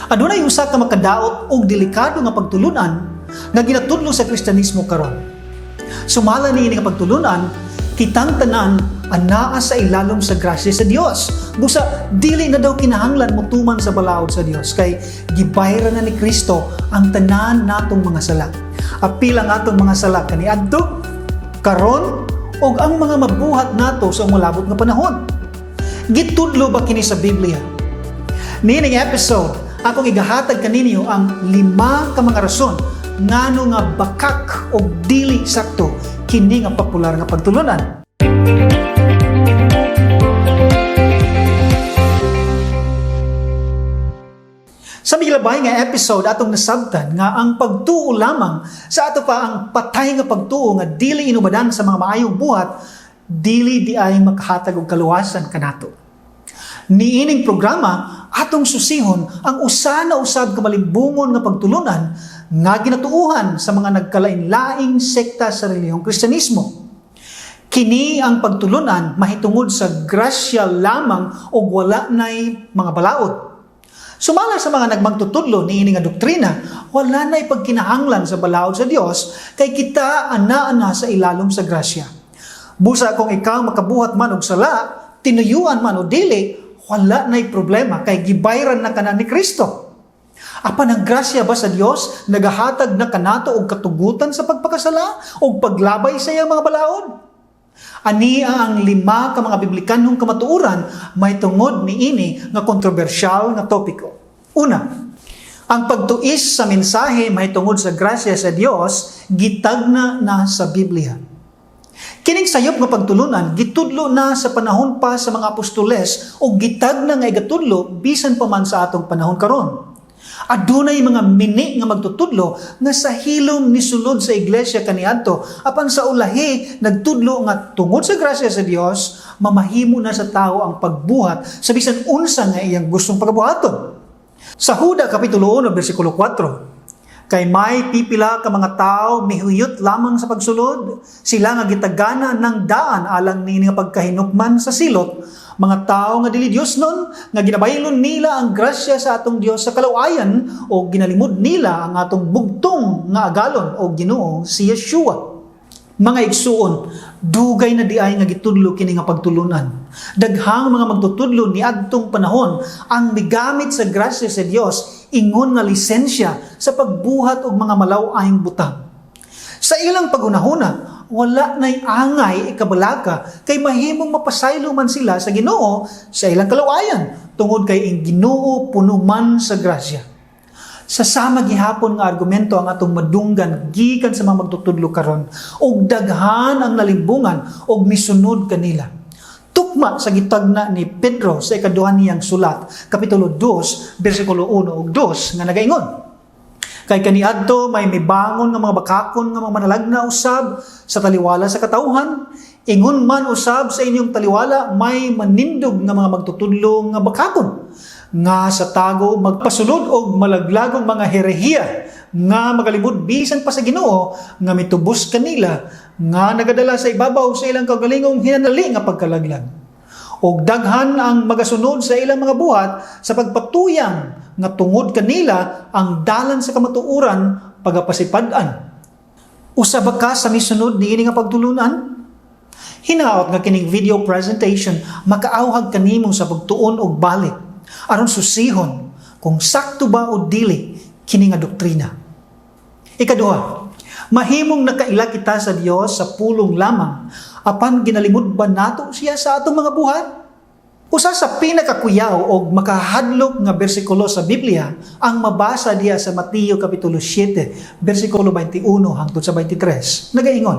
Adunay usa ka makadaot og delikado nga pagtulunan nga ginatudlo sa Kristiyanismo karon. Sumala niini nga pagtulunan, kitang tanan anaa sa ilalom sa grasya sa Dios. Busa dili na daw kinahanglan motuman sa balaod sa Dios kay gibayran na ni Kristo ang tanan natong mga sala. Apil ang atong mga sala kaniadto, karon ug ang mga mabuhat nato sa molabot nga panahon. Gitudlo ba kini sa Biblia? Niining episode, akong igahatag kaninyo ang lima ka mga rason ngano nga bakak o dili sakto kini nga popular nga pagtulunan. Sa milabay nga episode atong nasabtan nga ang pagtuo lamang sa ato pa ang patay nga pagtuo nga dili inubadan sa mga maayong buhat, dili di ay makahatag og kaluwasan kanato. Niining programa atong susihon ang usa na usab ka malimbungon nga pagtulunan nga ginatuohan sa mga nagkalain-laing sekta sa relihiyong Kristiyanismo. Kini ang pagtulunan mahitungod sa grasya lamang og wala nay mga balaod. Sumala sa mga nagmagtutudlo niini nga doktrina, wala nay pagkinahanglan sa balaod sa Dios kay kita ana-ana sa ilalom sa grasya. Busa kung ikaw makabuhat man og sala, tinuyuan man o dili, wala nay problema kay gibayran na kana ni Kristo. Apan ang grasya ba sa Dios nagahatag na kanato og katugutan sa pagpakasala og paglabay sa iyang mga balaod? Ania ang lima ka mga biblikanhong kamatuoran may tungod niini nga kontrobersyal nga topiko. Una, ang pagtuis sa mensahe mahitungod sa grasya sa Dios gitagna na sa Biblia. Kining sayop nga pagtulunan gitudlo na sa panahon pa sa mga apostoles o gitagna nga igatudlo bisan pa man sa atong panahon karon. Adunay mga mini nga magtutudlo nga sa hilom nisulod sa iglesia kaniadto apan sa ulahi nagtudlo nga tungod sa grasya sa Dios mamahimo na sa tao ang pagbuhat sa bisan unsa nga iyang gustong pagabuhaton. Sa Huda kapitulo 1 bersikulo 4, kay may pipila ka mga tao mihuyot lamang sa pagsulod, sila nga gitagana ng daan alang niini nga pagkahinukman sa silot, mga tao nga dili Dios nun, nga ginabaylon nila ang grasya sa atong Dios sa kalawayan o ginalimod nila ang atong bugtong nga agalon o Ginoo si Yeshua. Mga igsuon, dugay na diay nga gitudlo kini nga pagtulunan. Daghang mga magtutudlo niadtong panahon ang migamit sa grasya sa Dios ingon nga lisensya sa pagbuhat og mga malaw-ayng butang. Sa ilang paghunahuna, wala na'y angay ikabalaka kay mahimong mapasaylo man sila sa Ginoo sa ilang kalawayan tungod kay ang Ginoo puno man sa grasya. Sa sama gihapon nga argumento ang atong madunggan gikan sa mga magtutudlo karon og daghan ang nalimbungan og misunod kanila. Tukma sa gitagna ni Pedro sa ikaduha niyang sulat, kapitulo 2, bersikulo 1 ug 2 nga nagaingon. Kay kaniadto may mibangon nga mga bakakon nga mga manalagna usab sa taliwala sa katawhan, ingon man usab sa inyong taliwala may manindog nga mga magtutudlo nga bakakon nga sa tago magpasulod og malaglagong mga herehiya nga magalimod bisan pa sa Ginoo nga mitubos kanila nga nagadala sa ibabaw sa ilang kaugalingong hinanali nga pagkalaglag. Og daghan ang magasunod sa ilang mga buhat sa pagpatuyang nga tungod kanila ang dalan sa kamatuoran pagapasipad-an. Usa ba ka sa misunod niini nga pagtulunan? Hinaot nga kining video presentation makaawhag kanimo sa pagtuon og balik aron susihon kung sakto ba o dili kini nga doktrina. Ikaduha, mahimong nakaila kita sa Dios sa pulong lamang apan ginalimod ba nato siya sa atong mga buhat? Usa sa pinakakuyaw og makahadlok nga bersikulo sa Biblia ang mabasa diha sa Mateo kapitulo 7 bersikulo 21 hangtod sa 23. Nagaingon,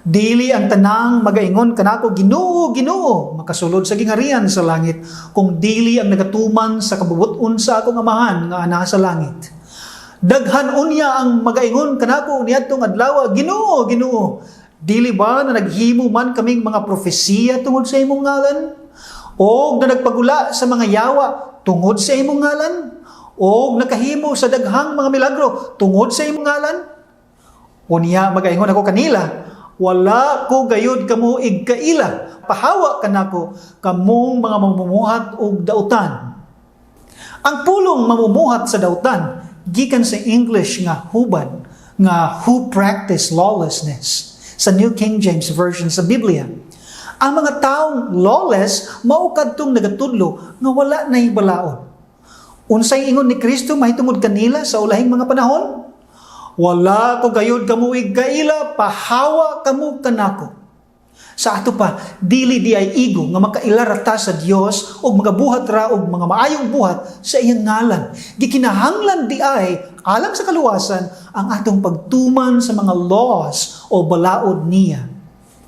dili ang tanang magaingon kanako Ginoo, Ginoo, makasulod sa gingharian sa langit, kung dili ang nagatuman sa kabubut-on sa akong Amahan nga ana sa langit. Daghan unya ang magaingon kanako niadtong adlaw, Ginoo, Ginoo, dili ba na naghimo man kaming mga propesiya tungod sa imong ngalan? Og na nagpagula sa mga yawa tungod sa imong ngalan? Og nakahimo sa daghang mga milagro tungod sa imong ngalan? Unya magaingon ako kanila, wala ko gayud kamo igkaila, pahawa kanako kamong mga mamumuhat og dautan. Ang pulong "mamumuhat sa dautan" gikan sa English nga hubad nga "who practice lawlessness" sa New King James Version sa Biblia. Ang mga taong lawless mao kadtong nagatudlo nga wala nay balaod. Unsay ingon ni Kristo mahitungod kanila sa ulahing mga panahon? "Wala ko gayud kamo igkaila, pahawa kamo kanako." Sa ato pa, dili diay igo nga makaila ra ta sa Dios ug magabuhat ra og mga maayong buhat sa iyang ngalan. Gikinahanglan diay alang sa kaluwasan ang atong pagtuman sa mga laws o balaod niya.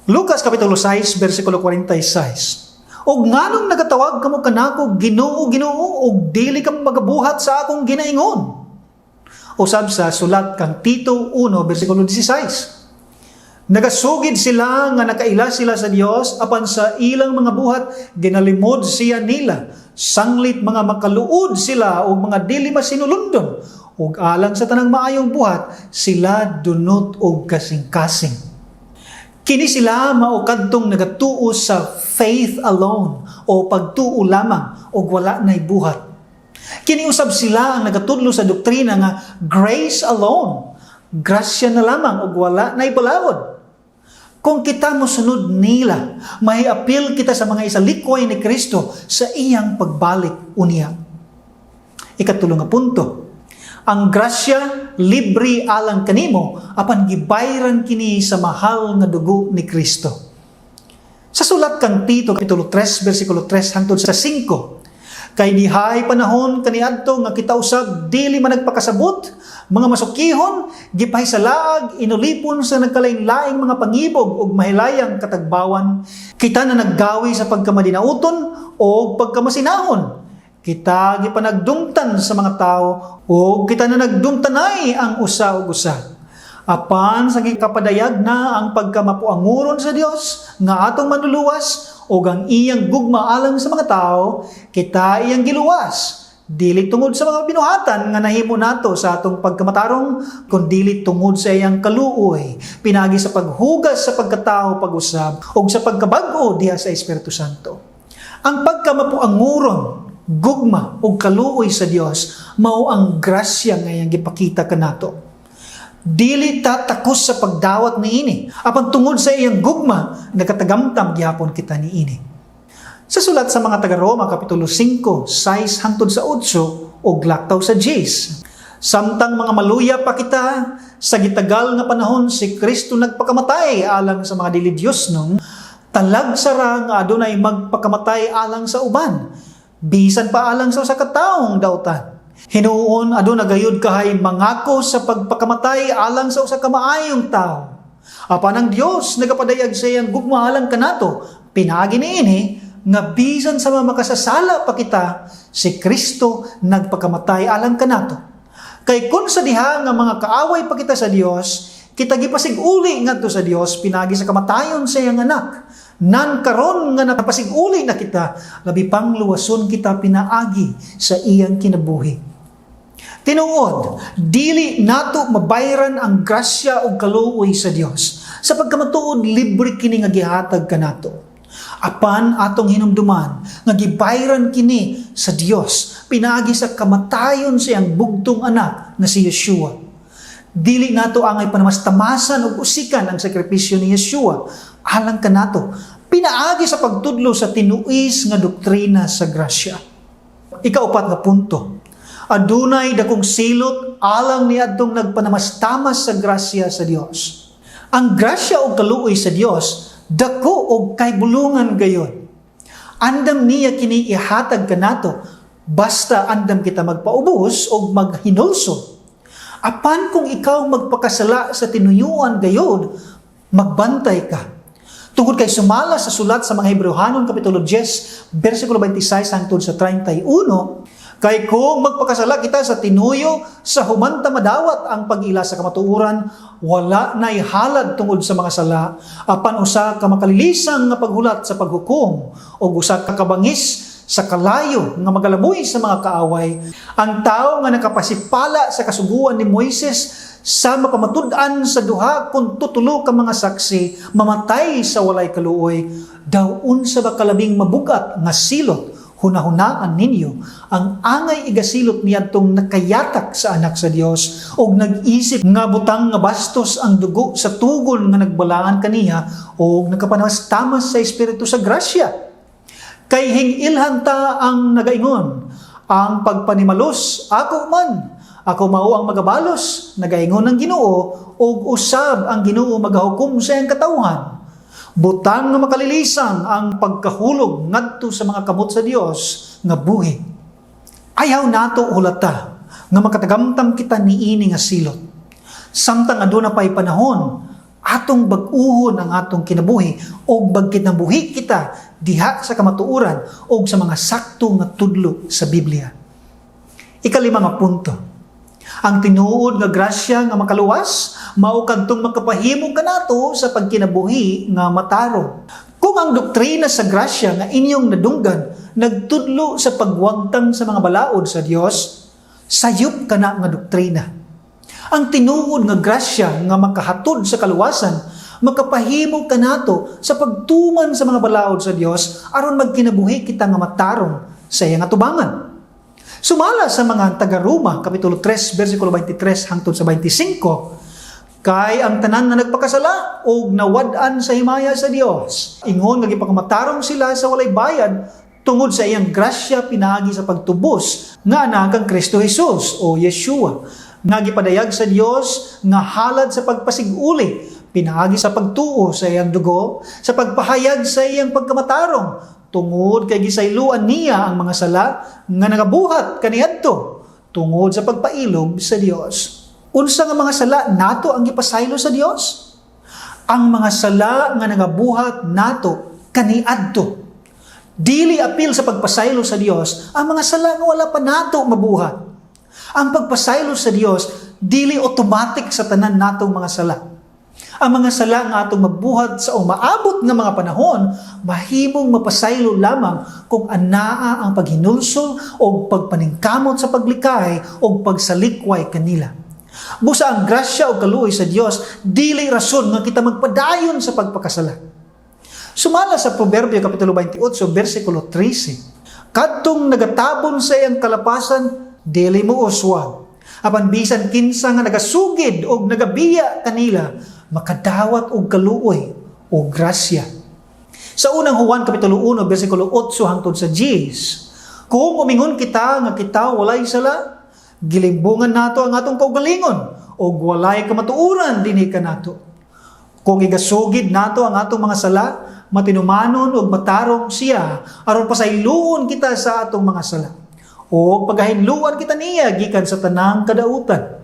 Lucas kapitulo 6 bersikulo 46. "Og nganong nagatawag kamo kanako 'Ginoo, Ginoo,' ug dili kamo magabuhat sa akong ginaingon?" Usab sa sulat kang Tito 1 bersikulo 16. "Nagasugid sila nga nakaila sila sa Dios, apan sa ilang mga buhat ginalimod siya nila. Sanglit mga makaluod sila ug mga dili masinulondon, ug alang sa tanang maayong buhat sila dunot og kasing-kasing." Kini sila mao kadtong nagatuo sa faith alone o pagtuo lamang ug wala nay buhat. Kini usab sila ang nagatudlo sa doktrina nga grace alone, grasya na lamang ug wala nay balaod. Kung kita mosunod nila, may apil kita sa mga isalikway ni Kristo sa iyang pagbalik unya. Ikatulo nga punto, ang grasya libre alang kanimo, apan gibayran kini sa mahal nga dugo ni Kristo. Sa sulat kang Tito kapitulo 3 bersikulo 3 hangtod sa 5, "Kay dihay panahon kaniadto nga kita usab dili man nagpakasabot, mga masokihon, gipahisalaag, inulipon sa nagkalain-laing mga pangibog ug mahilayang katagbawan. Kita na naggawi sa pagkamadinauton o pagkamasinahon. Kita gipanagdumtan sa mga tao o kita na nagdumtanay ang usa ug usa. Apan sa gikapadayag na ang pagkamapuanguron sa Dios nga atong manluluwas ug ang iyang gugma alang sa mga tao, kita iyang giluwas. Dili tungod sa mga binuhatan nga nahimo nato sa atong pagkamatarong, kundili tungod sa iyang kaluoy, pinaagi sa paghugas sa pagkatao pag-usab ug sa pagkabag-o diha sa Espiritu Santo." Ang pagkamapuanguron, gugma ug kaluoy sa Dios mao ang grasya nga iyang gipakita kanato. Dili ta takos sa pagdawat niini, apan tungod sa iyang gugma, nagkatagamtam gihapon kita niini. Sa sulat sa mga taga-Roma kapitulo 5, 6 hangtod sa 8 ug laktaw sa 10. "Samtang mga maluya pa kita, sa gitagal nga panahon si Kristo nagpakamatay alang sa mga dili Diyosnon, talagsa ra nga adunay magpakamatay alang sa uban, bisan pa alang sa usa ka taong dautan. Hinuon aduna gayud kahay mangako sa pagpakamatay alang sa usa ka maayong tawo. Apan ang Dios nagapadayag sa iyang gugma alang kanato pinaagi niini nga bisan sa mga makasasala pa kita, si Kristo nagpakamatay alang kanato. Kay kun sa diha nga mga kaaway pa kita sa Dios, kita gipasig-uli ngadto sa Dios pinaagi sa kamatayon sa iyang anak, nan karon nga napasig-uli na kita, labi pang luwason kita pinaagi sa iyang kinabuhi." Tinuod, dili nato mabayran ang grasya ug kaluoy sa Dios. Sa pagkamatuod, libre kini nga gihatag kanato. Apan atong hinumduman nga gibayran kini sa Dios pinaagi sa kamatayon sa iyang bugtong anak nga si Yeshua. Dili nato angay panamastamasan ug usikan ang sakripisyo ni Yeshua alang kanato pinaagi sa pagtudlo sa tinuis nga doktrina sa grasya. Ikaupat nga punto, adunay dakong silot alang niadtong nagpanamastamas sa grasya sa Dios. Ang grasya ug kaluoy sa Dios dako og kaybulungan gayod. Andam niya kini ihatag kanato basta andam kita magpaubos o maghinulsol. Apan kung ikaw magpakasala sa tinuyuan gayod, magbantay ka. Tungod kay sumala sa sulat sa mga Hebreohanon kapitulo 10, versikulo 26 hangtod sa 31, "Kay kung magpakasala kita sa tinuyo, sa humanta madawat ang pag-ila sa kamatuoran, wala na'y halad tungod sa mga sala, apan usa ka makalilisang nga paghulat sa paghukom, o usa ka kabangis sa kalayo nga magalamoy sa mga kaaway. Ang tao nga nakapasipala sa kasuguan ni Moises sa mapamatud-an sa duha kon tutulo ka mga saksi, mamatay sa walay kaluoy. Daw unsa ba kalabing mabugat nga silot Hunahunaan ninyo ang angay igasilot niadtong nakayatak sa Anak sa Dios og nag-isip nga butang nga bastos ang dugo sa tugon nga nagbalaan kaniya og nagkapanastamas sa Espiritu sa grasya. Kay hing-ilhan ta ang nagaingon, "Ang pagpanimalos, ako man. Ako mao ang magabalos, nagaingon ang Ginoo, ug usab ang Ginoo magahukom sa iyang katawhan." Butang nga makalilisan ang pagkahulog ngadto sa mga kamot sa Dios nga buhi. Ayaw nato hulata nga makatagamtam kita niini nga silot. Samtang aduna pa'y panahon, atong bag-uhon ang atong kinabuhi og magkinabuhi kita diha sa kamatuoran og sa mga sakto nga tudlo sa Biblia. Ikalima nga punto. Ang tinuod nga grasya nga makaluwas mao kadtong makapahimo kanato sa pagkinabuhi nga matarong. Kung ang doktrina sa grasya nga inyong nadunggan nagtudlo sa pagwagtang sa mga balaod sa Dios, sayop kana nga doktrina. Ang tinuod nga grasya nga makahatod sa kaluwasan makapahimo kanato sa pagtuman sa mga balaod sa Dios aron magkinabuhi kita nga matarong sa iyang atubangan. Sumala sa mga taga-Roma, Kapitulo 3, versikulo 23 hangtod sa 25, kay ang tanan nga nagpakasala og nawad-an sa himaya sa Dios. Ingon nga gipakamatarong sila sa walay bayad tungod sa iyang grasya pinaagi sa pagtubos nga anak kang Kristo Jesus o Yeshua, nga gipadayag sa Dios nga halad sa pagpasiguli pinaagi sa pagtuo sa iyang dugo, sa pagpahayag sa iyang pagkamatarong tungod kay gisayloan niya ang mga sala nga nagabuhat kaniadto tungod sa pagpailob sa Dios. Unsa nga mga sala nato ang gipasaylo sa Dios? Ang mga sala nga nagabuhat nato kaniadto. Dili apil sa pagpasaylo sa Dios ang mga sala nga wala pa nato mabuhat. Ang pagpasaylo sa Dios dili automatic sa tanan natong mga sala. Ang mga sala nga atong mabuhat sa umaabot nga mga panahon, mahimong mapasaylo lamang kung anaa ang paghinulsol o pagpaningkamot sa paglikay o pagsalikway kanila. Busa ang grasya o kaluoy sa Dios dili rason nga kita magpadayon sa pagpakasala. Sumala sa Proverbio Kapitulo 28, versikulo 13, kadtong nagatabon sa iyang kalapasan, dili mo uswag. Apan bisan kinsa nga nagasugid og nagabiya kanila, makadawat og kaluoy o grasya. Sa Unang Juan Kapitulo 1, versikulo 8 hangtod sa 10, kung umingon kita nga kita walay sala, gilimbungan nato ang atong kaugalingon og walay kamatuoran dinhi kanato. Kung igasugid nato ang atong mga sala, matinumanon ug matarong siya aron pasayloon kita sa atong mga sala o pagahinluan kita niya gikan sa tanang kadautan.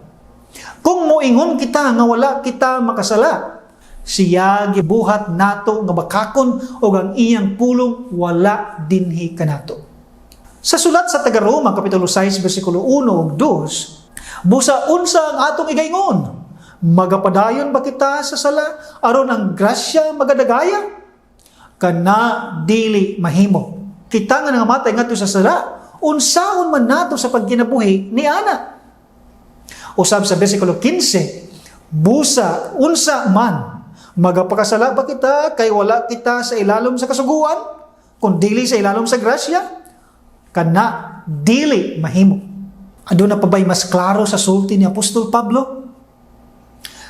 Kung moingon kita nga wala kita makasala, siya gibuhat nato nga bakakon ug ang iyang pulong wala dinhi kanato. Sa sulat sa taga-Roma, Kapitulo 6, versikulo 1 ug 2, busa unsa ang atong igaingon? Magapadayon ba kita sa sala aron ang grasya magadagaya? Kana dili mahimo. Kita nga nangamatay ngadto sa sala, unsaon man nato sa pagkinabuhi ni ana? Usab sa versikulo 15, busa unsa man, magapakasala ba kita kay wala kita sa ilalom sa kasuguan, kun dili sa ilalom sa grasya? Kana dili mahimo. Aduna pa ba'y mas klaro sa sulti ni Apostol Pablo?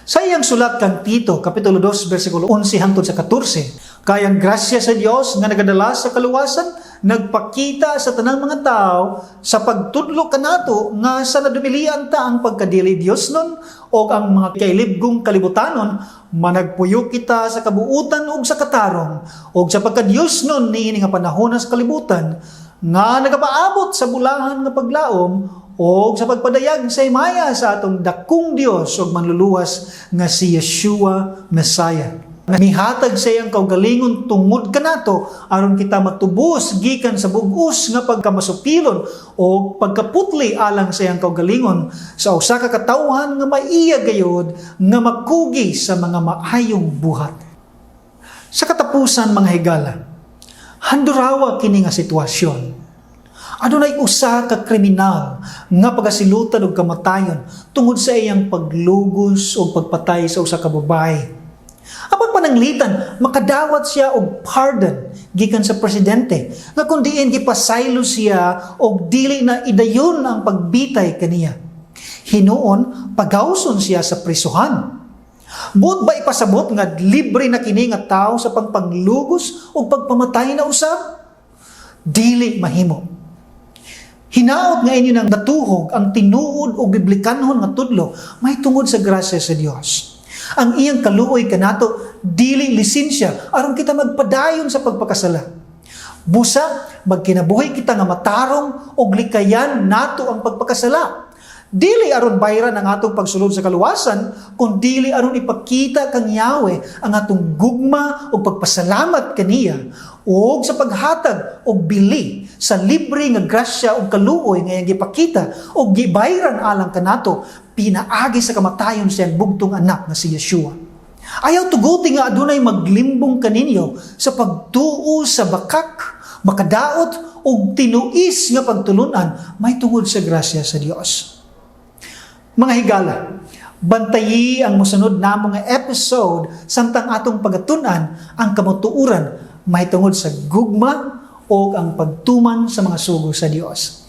Sa iyang sulat kang Tito, Kapitulo 2, versikulo 11 hangtod sa 14, kay ang grasya sa Dios nga nagadala sa kaluwasan, nagpakita sa tanang mga tao sa pagtudlo kanato nga sa nadumilian ta ang pagkadili Dios nun o ang mga kailibgong kalibutanon, managpuyo kita sa kabuutan ug sa katarong ug sa pagka-Dios nun niini nga panahon sa kalibutan nga nagapaabot sa bulahan nga paglaom o sa pagpadayag sa himaya sa atong dakong Dios ug Manluluwas nga si Yeshua Messiah. Mihatag sa iyang kaugalingon tungod kanato aron kita matubos gikan sa bug-os nga pagkamasupilon o pagkaputli alang sa iyang kaugalingon sa usa ka katawhan nga maiya gayod nga makugi sa mga maayong buhat. Sa katapusan, mga higala, handurawa kini nga sitwasyon. Adunay usa ka kriminal nga pagasilutan og kamatayon tungod sa iyang paglugos o pagpatay sa usa ka babae. Apan Atong pananglitan, makadawat siya og pardon gikan sa presidente nga kung diin gipasaylo siya og dili na idayon ang pagbitay kaniya. Hinuon, pagawson siya sa prisuhan. Buot ba ipasabot nga libre na kini nga tao sa pagpanglugos o pagpamatay na usab? Dili mahimo. Hinaot nga inyo nang natuhog ang tinuod o biblikanhon nga tudlo mahitungod sa grasya sa Dios. Ang iyang kaluoy kanato dili lisensya aron kita magpadayon sa pagpakasala. Busa magkinabuhi kita nga matarong og likayan nato ang pagpakasala. Dili aron bayran ang atong pagsulod sa kaluwasan, kun dili aron ipakita kang Yahweh ang atong gugma ug pagpasalamat kaniya ug sa paghatag og bili sa libre nga grasya ug kaluoy nga iyang gipakita ug gibayran alang kanato pinaagi sa kamatayon sa iyang bugtong anak nga si Yeshua. Ayaw tuguti nga adunay maglimbong kaninyo sa pagtuo sa bakak, makadaot ug tinuis nga pagtulunan mahitungod sa grasya sa Dios. Mga higala, bantayi ang mosunod namo nga episode samtang atong pagatun-an ang kamatuoran mahitungod sa gugma o ang pagtuman sa mga sugo sa Dios.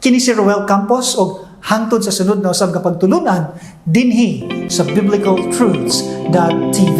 Kini si Roel Campos og hangtod sa sunod na usab nga pagtulunan dinhi sa biblicaltruths.tv.